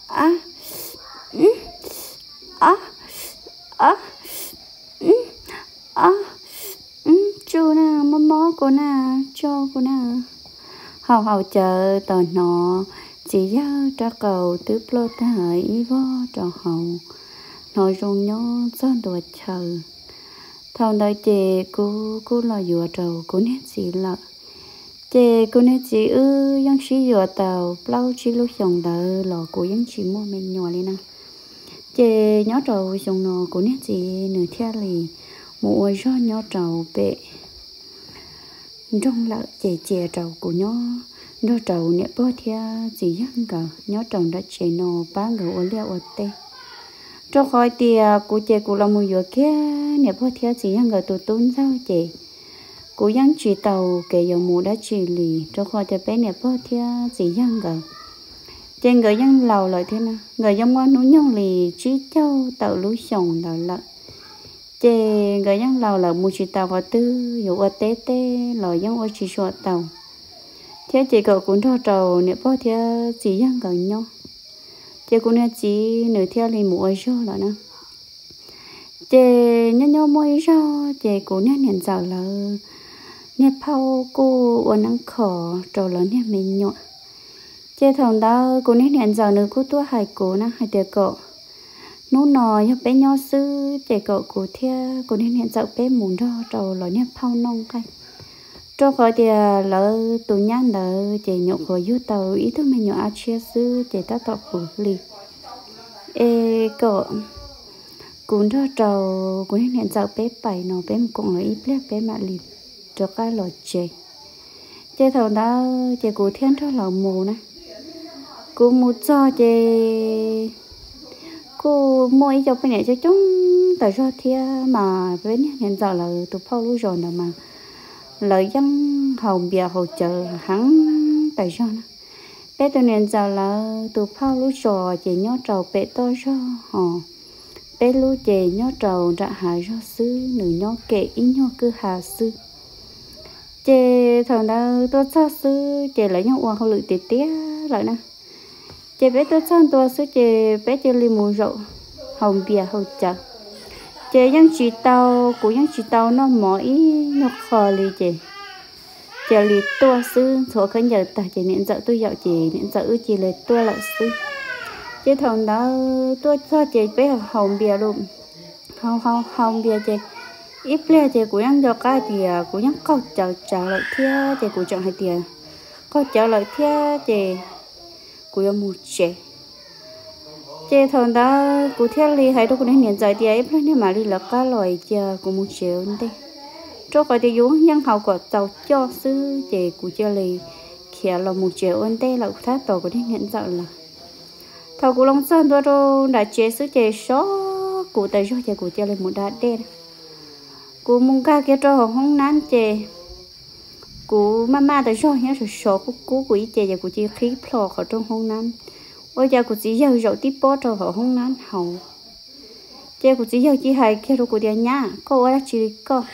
Ab, ab, ab, tso na, mob mob kuv na, tso kuv na. Haus haus cawv tau hnov txiv yawg rab qau twb ploj tag ib vog rau hauv, hnov zoo nyob txog ntua chaw. Thaum ntawd ces kuv kuj los yuav rau kuv niag txiv lawm. Ces kuv niag txiv wb yeej sib yuav tau plaub tsib lub xyoos ntawd los kuv yeej tsis muaj me nyuam li na. Ces nyob rau xyoo no kuv niag txiv nws thiaj li mus ua zog nyob rau pem nroog lawm ces cia rau kuv nyob nrog rau niam pog thiab txiv yawg nkawd nyob rau nram tsev no pab nkawd ua liaj ua teb. Rau qhov tias kuv ces kuv los mus yuav kiag niam pog thiab txiv yawg nkawd tus tub ntxawg ces kuv yeej tsis tau kev yuav mus dab tsi li, rau qhov tias peb niam pog thiab txiv yawg nkawd ces nkawd yeej laus lawm thiab na, nkawd yeej muaj hnub nyoog li tsib caug tawm lub xyoos ntawd lawm. Ces nkawd yeej laus lawm, mus tsis tau qhov twg, yuav ua teb teb los yeej ua tsis tshua tau, thiab ces kom kuv nrog rau niam pog thiab txiv yawg nkawd nyob. Ces kuv niag txiv nws thiaj li mus ua zog lawm na. Ces nyob nyob muaj ib zaug ces kuv niag niam ntxawm lawv niag phauj kuj ua neeb kho rau lawv niag me nyuam. Ces thaum ntawd kuv niag niam ntxawm nws kuj tuaj hais kuv na hais tias kom hnub no yog peb nyob xwb ces kom kuv thiab kuv niag niam ntxawm peb mus nrog rau lawv niag phauj noj nqaij, rau qhov tias lawv tus nyab ntawd ces nyuam qhuav yug tau ib tug me nyuam ab tshiab xwb ces tab tom puv hli. Es kom kuv nrog rau kuv niag niam ntxawm peb pais no, peb mus koom lawv ib pliag peb mam li rov qab los tsev. Ces thaum ntawd ces kuv thiaj nrog lawv mus na. Kuv mus txog ces kuj muaj ib co poj niam coob coob tas zog thiab mas peb niag niam ntxawm lawv tus phauj lub zos ntawd mas lawv yeej haus npias haus cawv heev tas zog na. Peb tus niam ntxawm lawv tus phauj lub zos ces nyob rau pem toj zog hos peb lub ces nyob rau nram hav zog xwb, nws nyob kem ib nyuag kwj ha xwb. Ces thaum ntawd tuaj txog xwb ces lawv yeej ua hauj lwm tiag tiag lawm na. Ces peb tuaj txog ntua xwb ces peb cia li mus zaum haus npias haus cawv. Ces yeej tsis tau, kuv yeej tsis tau noj mov ib nyuag qho li ces cia li tuaj xwb, ntxhua khaub ncaws tag ces niam ntxawm tuaj yaum ces niam ntxawm wb cia li tuaj lawm xwb. Ces thaum ntawd tuaj txog ces peb haus npias lawm, haus haus haus npias ces ib pliag ces kuv yeej nco qab tias kuv yeej qaug cawv tsawv lawm thiab ces kuv tseem hais tias qaug cawv lawm thiab ces kuv yuav mus tsev. Ces thaum ntawd kuv thiaj li hais rau kuv niag niam ntxawm tias ib pliag niag mam li lawv qab los cia kuv mus tsev ua ntej, rau qhov tias yus yeej haus kom txaus coj xwb ces kuv cia li khiav los mus tsev ua ntej lawm kuv thiaj tos kuv niag niam ntxawm lawv. Thaum kuv los txog ntua rau nram tsev xwb ces sov kuv tas zog ces kuv cia li mus da dej. Kuv mus nkag kiag rau hauv hoob nab ces kuv maj maj tas zog nyob sov sov kub kub kuv ib ce ces kuv cia li qhib plho qhov rooj hoob nab. Ua cas kuv txiv yawg zaum tib pob rau hauv hoob nab hauv. Ces kuv txiv yawg cia li hais kiag rau kuv tias nyab, koj ua dab tsi li koj?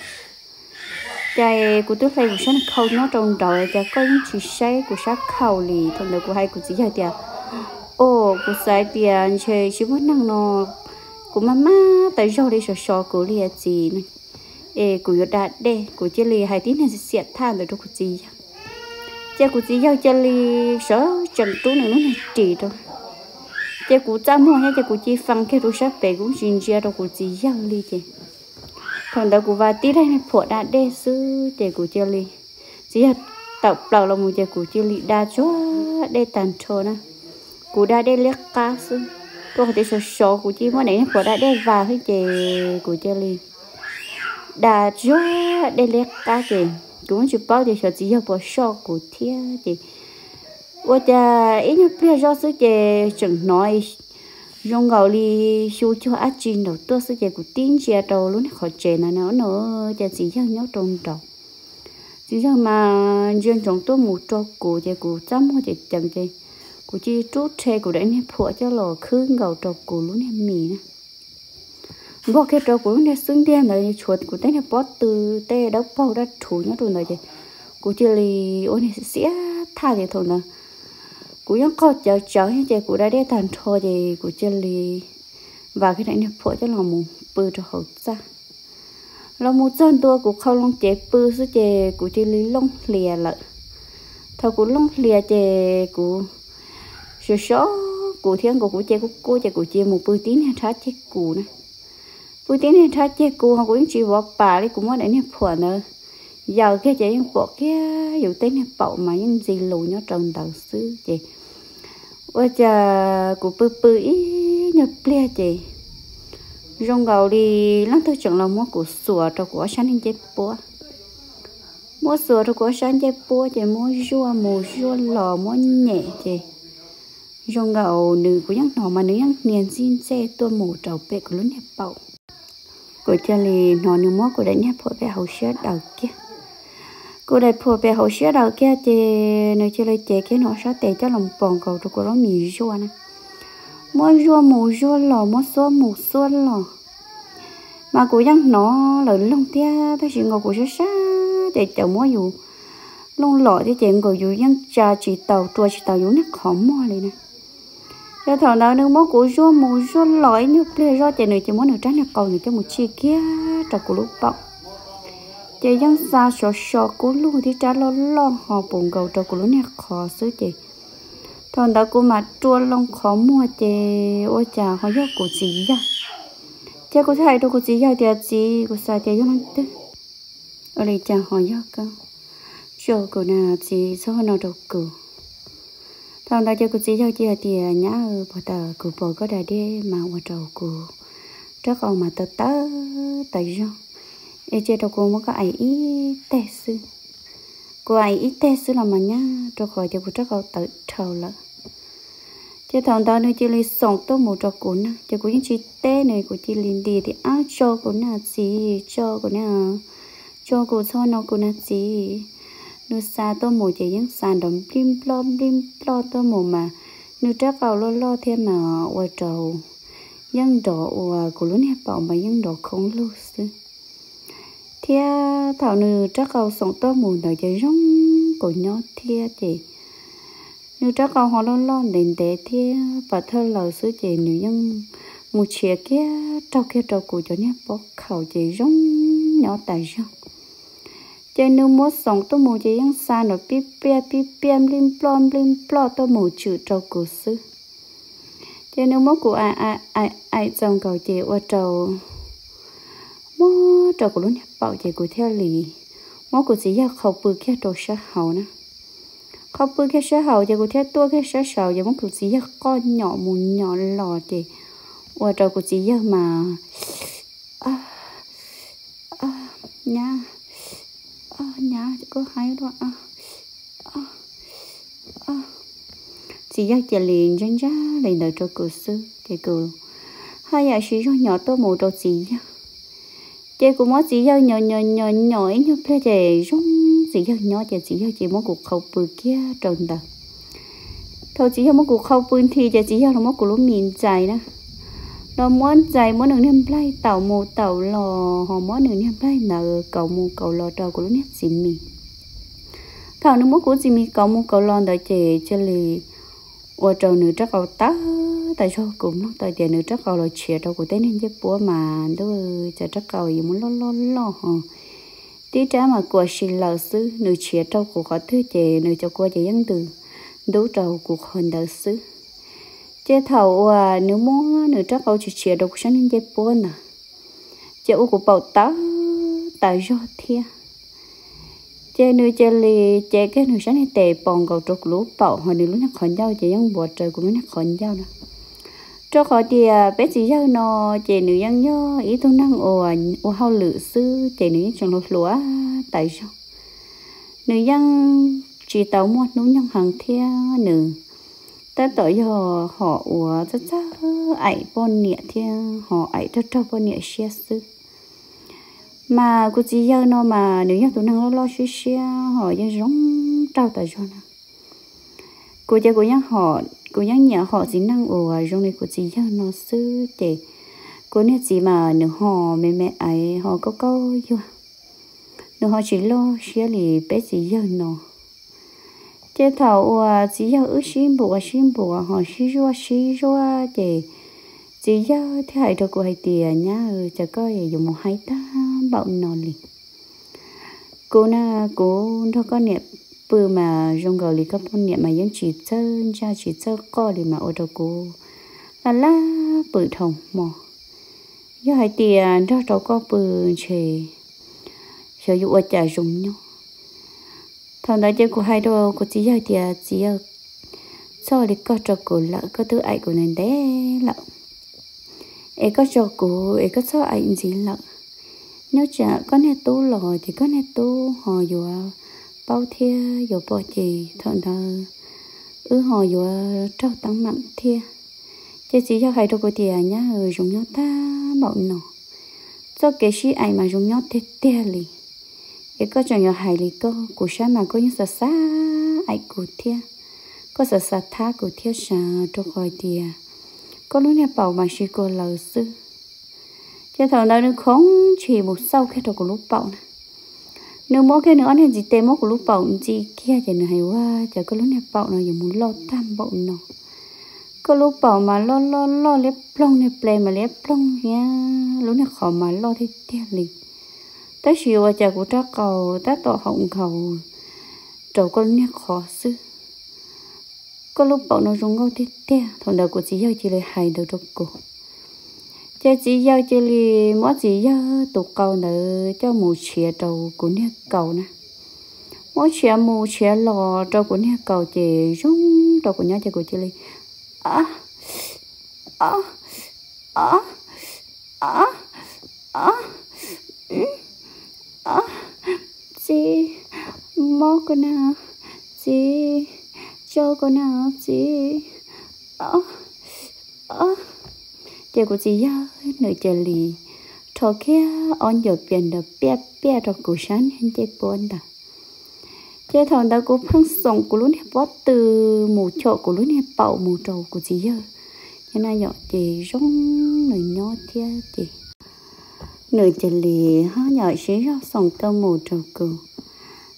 Ces kuv twb hle kuv sab khau nyob rau nraud cas koj yeej tsis saib kuv sab khau li. Thaum ntawd kuv hais kuv txiv yawg tias o, kuv xav tias ntshe tsis muaj neeg no, kuv maj maj tas zog li sov sov kuv li txiv, es kuv yuav da dej. Kuv cia li hais tib niag xiam thaj ntawd rau kuv txiv yawg. Ces kuv txiv yawg cia li sawv tsees rub nws lub niag ris rau. Ces kuv txaj muag thiab ces kuv cia li fee kiag rau sab pem kuv tsis ntsia rau kuv txiv yawg li ces thaum ntawd kuv vas tib daim niag phuam da dej xwb ces kuv cia li, txiv yawg tawm plaws los mus ces kuv cia li da tsuag dej tag nrho na. Kuv da dej liab qab xwb, rau qhov tias sov sov kuv cia li muab daim niag phuam da dej vas xwb ces kuv cia li da tsuag dej liab qab ces kuv tsis paub tias xyov txiv yawg puas soj kuv thiab ces ua cas ib nyuag pliag zoj xwb ces tseem hnov zoo nkaus li xyu cuag dab tsi nraum tuaj xwb ces kuv tib ntsia rau lub niag qhov tsev ntawd no, cas txiv yawg nyob rau nraud. Txiv yawg mas ntsia ntsoov tuaj mus rau kuv ces kuv txaj muag ceev ceev ces kuv cia li rub rhe kuv daim niag phuam coj los khwb nkaus rau kuv lub niag mis na. Npog kiag rau kuv lub niag xub ntiag ntawd tshuav kuv tej niag pob tw, tej dawb paug dab rhuv nyob rau ntawd ces kuv cia li ua niag xiam thaj ces thaum ntawd kuv Kuv yeej qaug cawv tsawv ces kuv da dej tag nrho ces kuv cia li vam kiag daim niag phuam coj los mus pw rau hauv txaj. Los mus txog ntua kuv qhau loo cev pw xwb ces kuv cia li looj hlias lawm. Thaum kuv looj hlias ces kuv sov sov kuv thiab nkaus kuv ces kuv kuj ces kuv cia mus pw tib niag nrhab ceg kuv na. Pw tib niag nrhab ceg kuv ho kuv yeej tsis vov pam li, kuv muab daim niag phuam ntawd yaws kiag ces yeej pom kiag yus tej niag paum mas yeej ntxi lus nyob rau ntawd xwb ces ua cas kuv pw pw ib nyuag pliag ces zoo nkaus li leej twg tseem los muab kuv xuas rau kuv ob sab niag ncej puab. Muab xuas rau kuv ob sab ncej puab ces muab zuaj mus zuaj los muab nyem ces zoo nkaus nws, kuv yeej hnov mas nws yeej hnia ntxij ntxej tuaj mus rau pem kuv lub niag paum. Kuv cia li hnov nws muab kuv daim niag phuam pem hauv siab daws kiag. Kuv daim phuam pem hauv siab daws kiag ces nws cia li cev kiag nws ob sab tes coj los pos nkaus rau kuv lub mis zuaj na. Muab zuaj mus zuaj los muab xuab mus xuab los. Mas kuv yeej hnov lawm loog thiab tab sis nkaus kuv sab sab ces cawm muab yus looj lom thiab ces nkaus yus yeej tsa tsis taus rua tsis taus yus niag qhov muag li na. Ces thaum ntawd nws muab kuv zuaj mus zuaj los ib nyuag pliag zoj ces nws ces muab nws rab niag qau nws coj mus tsij kiag rau kuv lub paum. Ces yeej xa sov so kub lug tib rab loj loj ho pus nkaus rau kuv lub niag qhov xwb ces thaum ntawd kuv mam rua loo qhov muag ces ua cas ho yog kuv txiv yawg. Ces kuv thiaj hais rau kuv txiv yawg tias, Txiv, kuv xav tias yog leej twg, ua li cas ho yog koj, tso kuv na txiv, txhob no rau kuv. Thaum ntawd ces kuv txiv yawg cia hais tias, Nyab, puag ta kuv pom koj da dej mas ua rau kuv rab qau mas tawv tawv tas zog, es cia rau kuv muab koj aim ib teg xwb. Kuv aim ib teg xwb los mas nyab, rau qhov tias kuv rab qau tawv dhau lawm. Ces thaum ntawd nws cia li xoom tuaj mus rau kuv na, ces kuv yeej tsis teb nws, kuv cia li nti tias, Ab, tso kuv na txiv, tso kuv na, tso kuv, txhob no kuv na txiv. Nws xa tuaj mus ces yeej xa nrov nplij nploj nplij nploj tuaj mus mas nws rab qau loj loj thiab mas ua rau yeej nrov ua kuv lub niag paum mas yeej nrov khoob lug xwb. Thiab thaum nws rab qau xoom tuaj mus ntawd ces zoo nkaus nyob thiab ces nws rab qau ho loj loj ntev ntev thiab pam thawj laws xwb ces nws yeej mus tshiav kiag raug kiag rau kuv cov niag pob khaus ces zoo nyob tas zog. Ces nws muab xoom tuaj mus ces yeej xa nrov pib piaj pib piaj nplij nploj nplij nploj tuaj mus tshwm rau kuv xwb. Ces nws muab kuv aim txaus nkaus ces ua rau muab rau kuv lub niag paum ces kuv thiaj li muab kuv txiv yawg qhau pw kiag rau sab hauv na. Qhau pw kiag sab hauv ces kuv thiaj tuaj kiag sab saud ces muab kuv txiv yawg qoj nyom mus nyom los ces ua rau kuv txiv yawg mas, nyab, nyab, koj haib dua. Txiv yawg cia li ntsaj ntsaj li ntawd rau kuv xwb ces kuv haj yam siv zog nyom tuaj mus rau txiv yawg. Ces kuv muab txiv yawg nyom nyom nyom nyom ib nyuag pliag ces zoo txiv yawg nyob ces txiv yawg cia muab kuv qhau pw kiag rau ntawd. Thaum txiv yawg muab kuv qhau pw nthi ces txiv yawg los muab kuv lub mis ntxais na, los muab ntxais muab nws niag nplaig taum mus taum los ho muab nws niag nplaig ntawd kauv mus kauv los rau kuv lub niag txiv mis. Thaum nws muab kuv txiv mis kauv mus kauv los ntawd ces cia li ua rau nws rab qau tawv tas zog, kuv mloog tau tias nws rab qau los tshiav rau kuv tej niag ncej puab mas ntuj, cov rab qau yuav muab loj loj loj ho tib rab mas kuam si lawm xwb, nws tshiav rau kuv qhov twg ces nws cov kua ces yeej ntws ntub rau kuv qhov ntawd xwb. Ces thaum uas nws muab nws rab qau tshiav tshiav rau kuv sab niag ncej puab ntawd, ces ua kuv paum tawv tas zog thiab. Ces nws cia li cev kiag nws sab niag tes pos nkaus rau kuv lub paum ho nws lub niag qhov ncauj ces yeej npuav raws kuv lub niag qhov ncauj na. Rau qhov tias peb txiv yawg no ces nws yeej yog ib tug neeg uas ua hauj lwm xwb ces nws yeej tseem hluas hluas tas zog. Nws yeej tsis tau muaj hnub nyoog heev thiab nws tab tom yog hom uas txawj txawj aim poj niam thiab ho aim raug raug poj niam siab xwb. Mas kuv txiv yawg no mas nws yog tus neeg loj loj siab siab ho yeej zoo nraug tas zog na. Kuv ces kuv yeej, kuv yeej nyiam hom txiv neej uas zoo li kuv txiv yawg no xwb ces kuv niag txiv mas nws ho me me aiv ho kaub kaub yuag, nws ho tsis loj siab li peb txiv yawg no. Ces thaum uas txiv yawg wb sib npuas sib npuas ho sib zuaj sib zuaj ces txiv yawg thiaj hais rau kuv hais tias, Nyab, cas koj yuav mus haib tag npaum no li? Kuv na, kuv nrog koj niam pw mas zoo nkaus li koj poj niam mas yeej tsis txawj ntsaj tsis txawj qoj li mas ua rau kuv laj laj pw dhau hmo. Yog hais tias nrog rau koj pw ntshe xyov yuav ua cas zoo nyob. Thaum ntawd ces kuv hais rau kuv txiv yawg tias, Txiv yawg, txhob li koj rau kuv lawm, koj twb aim kuv ntev ntev lawm, es koj tso kuv es koj txhob aim ntxiv lawm. Nyob tsam koj niag tub los ces koj niag tub ho yuav paub thiab yuav pom ces thaum ntawd wb ho yuav raug teeb meem thiab. Ces txiv yawg hais rau kuv tias, Nyab, zoo nyob tag npaum no, txoj kev sib aim mas zoo nyob tiag tiag li. Es koj tseem yuav hais li koj, kuv saib mas koj yeej xav xav aim kuv thiab, koj xav xav thab kuv thiab sav, rau qhov tias koj lub niag paum mas siv kuv lawm xwb. Ces thaum ntawd nws khoov ntshis mus xauj kiag rau kuv lub paum na. Nws muab kiag nws ob niag ntxiv tes muab kuv lub paum ntxi kiag ces nws hais, Ua cas koj lub niag paum no yuav mus loj tag npaum no? Koj lub paum mas loj loj loj liab ploog, niag ple mas liab ploog thiab lub niag qhov mas loj tiag tiag li. Tab sis ua cas kuv rab qau tab tom haum nkaus rau koj lub niag qhov xwb. Koj lub paum no zoo nkauj tiag tiag. Thaum ntawd kuv txiv yawg cia li hais ntawd rau kuv. Ces txiv yawg cia li muab txiv yawg tus qau ntawd coj mus tshiav rau kuv niag kaus na. Muab tshiav mus tshiav los rau kuv niag kaus ces zoo rau kuv nyob ces kuv cia li, a, a, a, a, a, a, txiv, mob kuv na, txiv, tso kuv na, txiv. Ces kuv txiv yawg nws cia li rho kiag ob ncaws pias ntawd piaj piaj rau kuv sab niag ncej puab ntawd. Ces thaum ntawd kuv pheej xoom kuv lub niag pob tw mus chom kuv lub niag paum mus rau kuv txiv yawg. Ces na yom, ces zoo nws nyob thiab ces nws cia li ho nyom siv zog xoom tuaj mus rau kuv.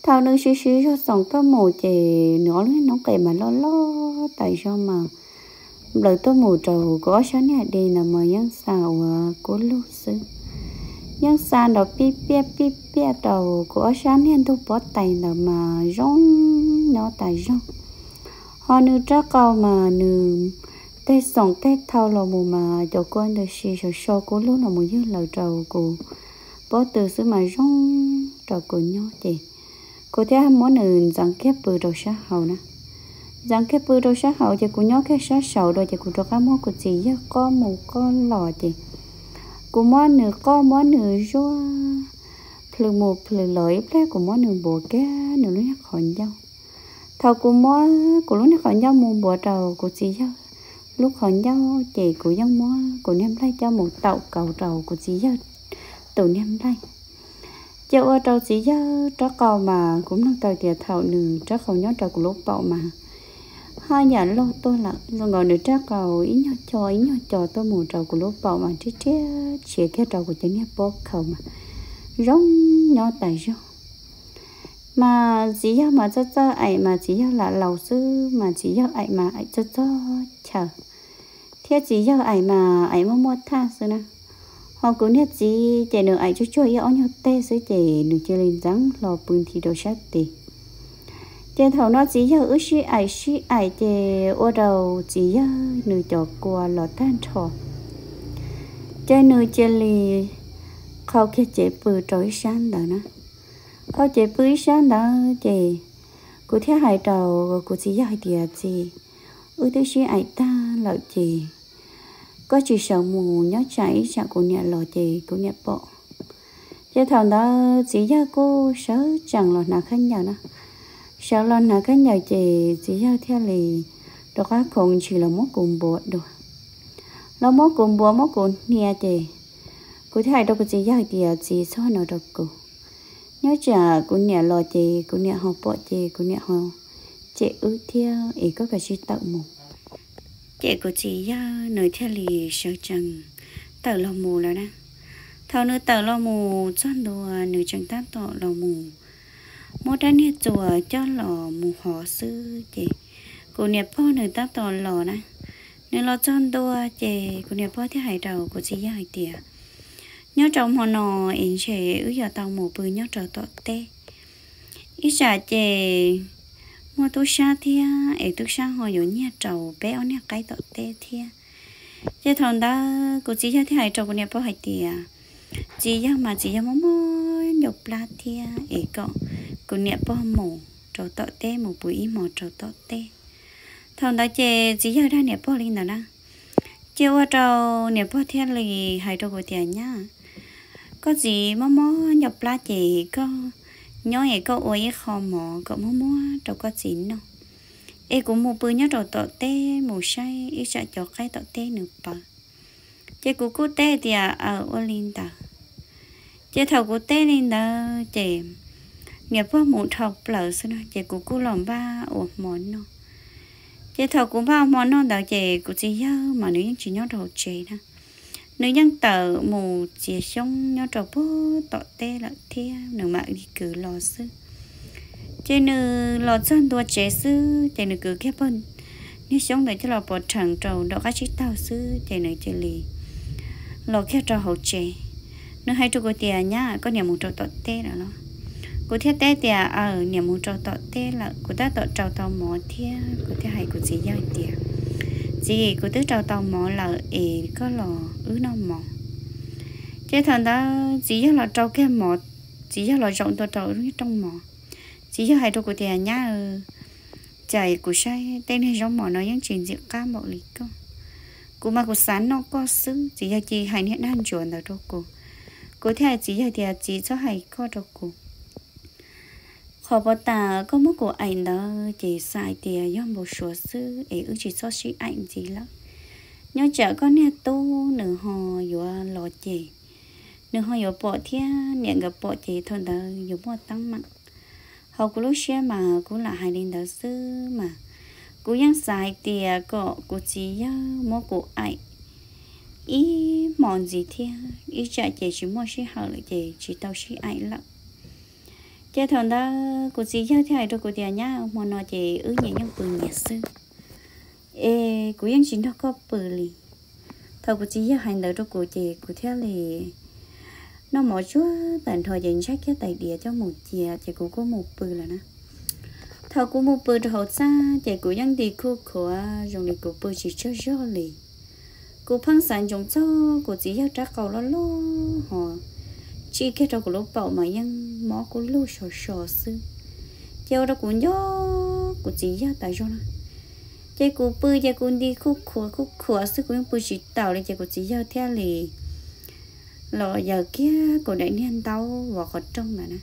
Thaum nws siv siv zog xoom tuaj mus ces nws ob lub noob qes mas loj loj tas zog mas nplawm tuaj mus rau kuv ob sab niag di ntawd mas yeej xa uas kub lug xwb. Yeej xa nrov pij piaj pij piaj rau kuv ob sab niag ntug pob tais ntawd mas zoo nyob tas zog. Ho nws rab qau mas nws tej xoom tej thau los mus mas cov kua ntawd si sov so kub lug los mus ywg lawm rau kuv pob tw xwb mas zoo rau kuv nyob ces kuv thiaj muab nws ntxeev kiag pw rau sab hauv na. Ntxeev kiag pw rau sab hauv ces kuv nyob kiag sab saud dua ces kuv rov qab muab kuv txiv yawg qoj mus qoj los ces kuv muab nws qoj muab nws zuaj plhws mus plhws los ib pliag kuv muab nws npuav kiag nws lub niag qhov ncauj. Thaum kuv muab kuv lub niag qhov ncauj mus npuav rau kuv txiv yawg lub qhov ncauj ces kuv yeej muab kuv niag nplaig coj mus taum kauv rau kuv txiv yawg tus niag nplaig. Ces ua rau txiv yawg rab qau mas kuv mloog tau tias thaum nws rab qau nyob rau kuv lub paum mas haj yam loj tuaj lawm zoo nkaus nws rab qau ib nyuag co ib nyuag co tuaj mus rau kuv lub paum mas rhiab rhiab tshiav kiag rau kuv cov niag pob khaus mas zoo nyob tas zog. Mas txiv yawg mas txawj txawj aim mas txiv yawg lam laus xwb mas txiv yawg aim mas aim txog txog chaw thiab txiv yawg aim mas aim muaj muaj thaj xwb na. Ho kuv niag txiv ces nws aim tsuag tsuag ib ob nyuag teg xwb ces nws cia li ntxeev hlo pw nthi rau sab tid. Ces thaum no txiv yawg wb sib aim sib aim ces ua rau txiv yawg nws cov kua los tag nrho. Ces nws cia li qhau kiag cev pw rau ib sab ntawd na. Qhau cev pw ib sab ntawd ces kuv thiaj hais rau kuv txiv yawg hais tias, Txiv, wb twb sib aim tag lawm ces koj tsis sawv mus nyob tsam ib tsam kuv niam los ces kuv niam pom. Ces thaum ntawd txiv yawg kuj sawv tsees los hnav khaub ncaws na. Sawv los hnav khaub ncaws ces txiv yawg thiaj li rov qab khoov ntshis los muab kuv npuav dua. Los muab kuv npuav muab kuv hnia ces kuv thiaj hais rau kuv txiv yawg tias, Txiv, txhob no rau kuv, nyob tsam kuv niam los ces kuv niam ho pom ces kuv niam ho cem wb thiab es koj kav tsij tawm mus. Ces kuv txiv yawg nws thiaj li sawv tsees tawm los mus lawm na. Thaum nws tawm los mus txog ntua nws tseem tab tom los mus muab rab niag txuas coj los mus hov xwb ces kuv niam pog nws tab tom los na. Nws los txog ntua ces kuv niam pog thiaj hais rau kuv txiv yawg hais tias, nyob rau hmo no es ntshe wb yuav tau mus pw nyob rau tom teb. Ib tsam ces muaj tub sab thiab es tub sab ho yuav nyiag rau peb ob niag qaib tom teb thiab. Ces thaum ntawd kuv txiv yawg thiaj hais rau kuv niam pog hais tias, txiv yawg mas txiv yawg mob mob ncauj plab thiab es kom kuv niam pog mus rau tom teb, mus pw ib hmo rau tom teb. Thaum ntawd ces txiv yawg dag niam pog li ntawd na. Ces ua rau niam pog thiaj li hais rau kuv tias, nyab, koj txiv mob mob ncauj plab ces koj nyob es koj ua ib qho mov kom muab muab rau koj txiv noj, es kuv mus pw nyob rau tom teb mus saib ib tsam cov qaib tom teb nws pawv. Ces kuv kuj teb tias, aw, ua li ntawd. Ces thaum kuv teb li ntawd ces niam pog mus dhau plaws xwb na, ces kuv kuj los npaj ua hmo noj. Ces thaum kuv npaj ua hmo noj ntawd ces kuv txiv yawg mas nws yeej tsis nyob rau hauv tsev na, nws yeej tawm mus txiav xyoob nyob rau puag tom teb lawm thiab nws mam li kwv los xwb. Ces nws los txog ntua tsev xwb ces nws kwv kiag pog niag xyoob ntawd coj los pov rhees rau nram qab tsib taug xwb ces nws cia li los kiag rau hauv tsev. Nws hais rau kuv tias, nyab, koj niam mus rau tom teb lawm los? Kuv thiaj teb tias, aw, niam mus rau tom teb lawm, kuv tab tom rau tau mov thiab. Kuv thiaj hais kuv txiv yawg tias, txiv, kuv twb rau tau mov lawm es koj los wb noj mov. Ces thaum ntawd txiv yawg los rau kiag mov, txiv yawg los zaum ntua rau lub niag rooj mov. Txiv yawg hais rau kuv tias, nyab, cas kuv saib tej niag zaub mov no yeej tsis ntxim qab npaum li koj. Kuv mas kuv xav noj koj xwb. Txiv yawg cia li hais niag dag ntsuav ntawd rau kuv. Kuv thiaj hais txiv yawg tias, txiv, txhob hais koj rau kuv. Qhov puas tas koj muab kuv aim ntawd ces xav hais tias yog npau suav xwb es wb tsis txhob sib aim ntxiv lawm. Nyob tsam koj niag tub nws ho yuav los ces nws ho yuav pom thiab niam nkawd pom ces thaum ntawd yuav muaj teeb meem. Hauv kuv lub siab mas kuv lam hais li ntawd xwb mas kuv yeej xav hais tias kom kuv txiv yawg muab kuv aim ib hmo ntxiv thiab, ib tsam ces tsis muaj sij hawm lawm ces tsis tau sib aim lawm. Ces thaum ntawd kuv txiv yawg thiaj hais rau kuv tias, nyab, hmo no ces wb nyias yeej pw nyias xwb es kuv yeej tsis nrog koj pw li. Thaum kuv txiv yawg hais ntawd rau kuv ces kuv thiaj li noj mov tsuag tag nrho ces ntsaig kiag tais diav coj mus cia ces kuv kuj mus pw lawm na. Thaum kuv mus pw rau hauv txaj ces kuv yeej nti khuj khuav zoo li kuv pw tsis tsaug zog li. Kuv pheej xav ntsoov txog kuv txiv yawg rab qau loj loj ho tsij kiag rau kuv lub paum mas yeej mob kuj lug so so xwb. Ces ua rau kuv nco kuv txiv yawg tas zog na. Ces kuv pw ces kuv nti khuj khuav khuj khuav xwb, kuv yeej pw tsis taus li ces kuv txiv yawg thiaj li los yaws kiag kuv daim niag ntaub vov qhov rooj ntawd na.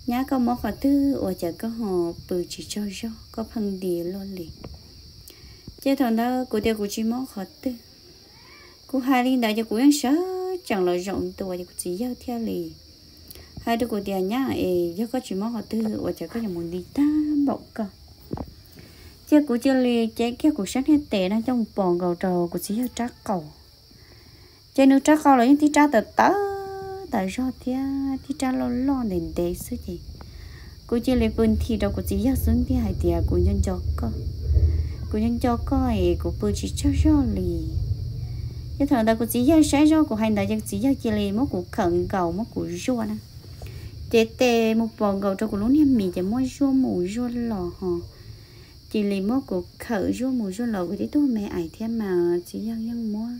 Nyab, koj mob qhov twg ua cas koj ho pw tsis tsaug zog, koj pheej nti luaj li? Ces thaum ntawd kuv tias kuv tsis mob qhov twg. Kuv hais li ntawd ces kuv yeej sawv tsees los zaum ntua ces kuv txiv yawg thiaj li hais rau kuv tias, nyab es, yog koj tsis mob qhov twg ua cas koj yuav mus nti tag npaum koj? Ces kuv cia li cev kiag kuv sab niag tes na coj mus pos nkaus rau kuv txiv yawg rab qau. Ces nws rab qau los yeej tib rab tawv tawv tas zog thiab tib rab loj loj ntev ntev xwb ces kuv cia li pw nthi rau kuv txiv yawg xub ntiag hais tias, kuv nco nco koj, kuv nco nco koj es kuv pw tsis tsaug zog li. Ces thaum ntawd kuv txiv yawg saib zoj kuv hais ntawd ces kuv txiv yawg cia li muab kuv khawm nkaus muab kuv zuaj na. Cev tes mus pos nkaus rau kuv lub niag mis ces muab zuaj mus zuaj los ho cia li muab kuv khawm zuaj mus zuaj los, kuv tib tug me ais thiab mas txiv yawg yeej muab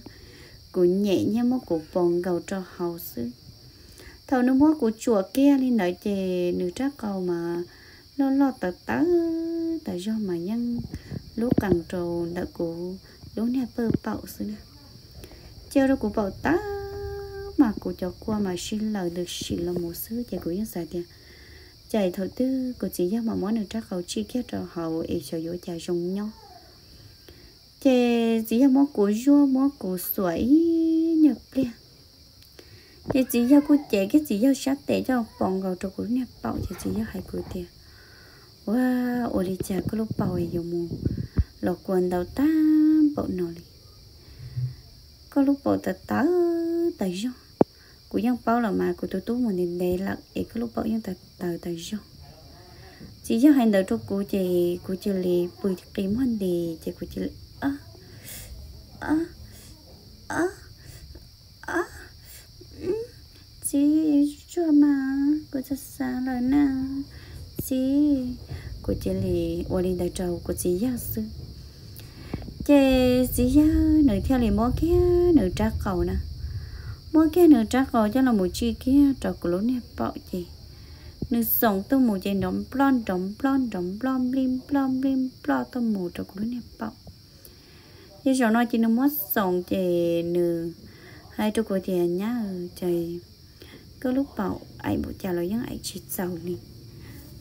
kuv nyem thiab muab kuv pos nkaus rau hauv xwb. Thaum nws muab kuv tsuam kiag li ntawd ces nws rab qau mas loj loj tawv tawv tas zog mas yeej lub qees rau ntawm kuv lub niag pawg paum xwb na. Ces ua rau kuv paum tawv mas kuv cov kua mas sib laws ntws sim los mus xwb ces kuv yeej xav tias, cas thaum twg kuv txiv yawg mas muab nws rab qau tsij kiag rau hauv es xyov yuav cas zoo nyob. Ces txiv yawg muab kuv zuaj muab kuv xuas ib nyuag pliag. Ces txiv yawg kuj cev kiag txiv yawg sab tes coj pos nkaus rau kuv lub niag paum ces txiv yawg hais kuv tias, ua, ua li cas koj lub paum yuav mus los kua ntau tag npaum no li? Koj lub paum tawv tawv tas zog. Kuv yeej paub los mas kuv tus tub mus ntev ntev lawm es koj lub paum yeej tawv tawv tas zog. Txiv yawg hais ntawd rau kuv ces kuv cia li pw qi muag nti ces kuv cia li, Txiv, tsuag mas kuv txog xav lawm na, txiv. Kuv cia li ua li ntawd rau kuv txiv yawg xwb. Ces txiv yawg nws thiaj li muab kiag nws rab qau na, muab kiag nws rab qau coj los mus tsij kiag rau kuv lub niag paum ces nws xoom tuaj mus ces nrov nploj nrov nploj nrov nploj nplij nploj nplij nploj tuaj mus rau kuv lub niag paum. Ces zaum no ces nws muab xoom ces nws hais rau kuv tias, Nyab, ces koj lub paum aim npaum cas los yeej aim tsis txaus li.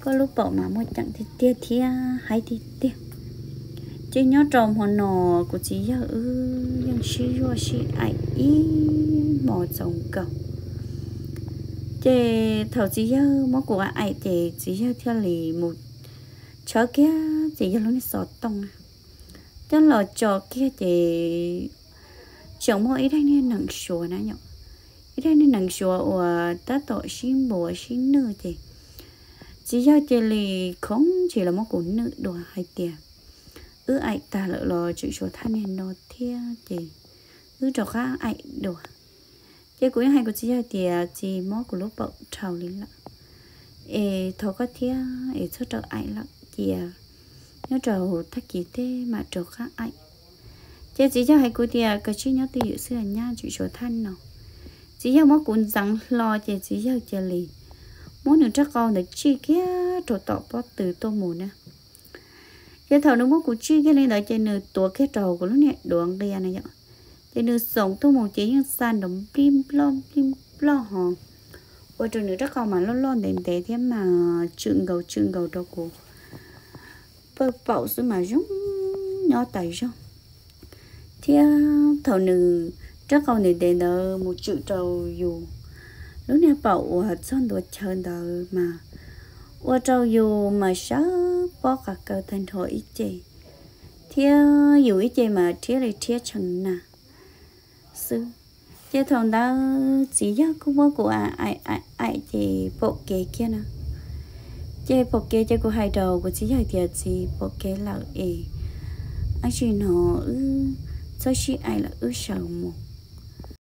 Koj lub paum mas muaj ceem tiag tiag thiab haib tiag tiag. Ces nyob rau hmo no kuv txiv yawg wb yeej sib zuaj sib aim ib hmos txaus nkaus. Ces thaum txiv yawg muab kuv aim ces txiv yawg thiaj li mus tshawb kiag txiv yawg lub niag xov tooj na, coj los tso kiag ces tseem muaj ib daim niag nees suav na yom, ib daim niag nees suav uas tab tom sib npuav sib nwj ces txiv yawg cia li khoov ntshis los muab kuv nwj dua hais tias, Wb aim tag lawm los tseem suav thaj niag no thiab ces wb rov qab aim dua. Ces kuv yeej hais kuv txiv yawg tias, Txiv, mob kuv lub paum dhau li lawm es thov koj thiab es txhob rau aim lawm, cia nyob rau tag kis tej mam rov qab aim. Ces txiv yawg hais kuv tias, Koj cia li nyob twj ywm xwb nyab, tseem suav thaj no. Txiv yawg muab kuv ntxeev hlo ces txiv yawg cia li muab nws rab qau ntawd tsij kiag rau tom pob tw tuaj mus na. Ces thaum nws muab kuv tsij kiag li ntawd ces nws tuav kiag rau kuv lub niag duav nqia na yom. Ces nws xoom tuaj mus ces yeej xa nrov nplij nploj nplij nploj ho ua rau nws rab qau mas loj loj ntev ntev thiab mas tswm nkaus tswm nkaus rau kuv paj paum xwb mas zoo nyob tas zog. Thiab thaum nws rab qau ntev ntev ntawd mus tswm rau yus lub niag paum uas txog ntua chaw ntawd mas ua rau yus mas sawv pob qa kaw tag nrho ib ce, thiab yus ib ce mas rhiab li rhiab tshee nag xwb. Ces thaum ntawd txiv yawg kuj muab kuv aim aim aim ces pom kev kiag na. Ces pom kev ces kuv hais rau kuv txiv yawg tias, Txiv, pom kev lawm es ab tsi no wb txhob sib aim lawm, wb sawv mus.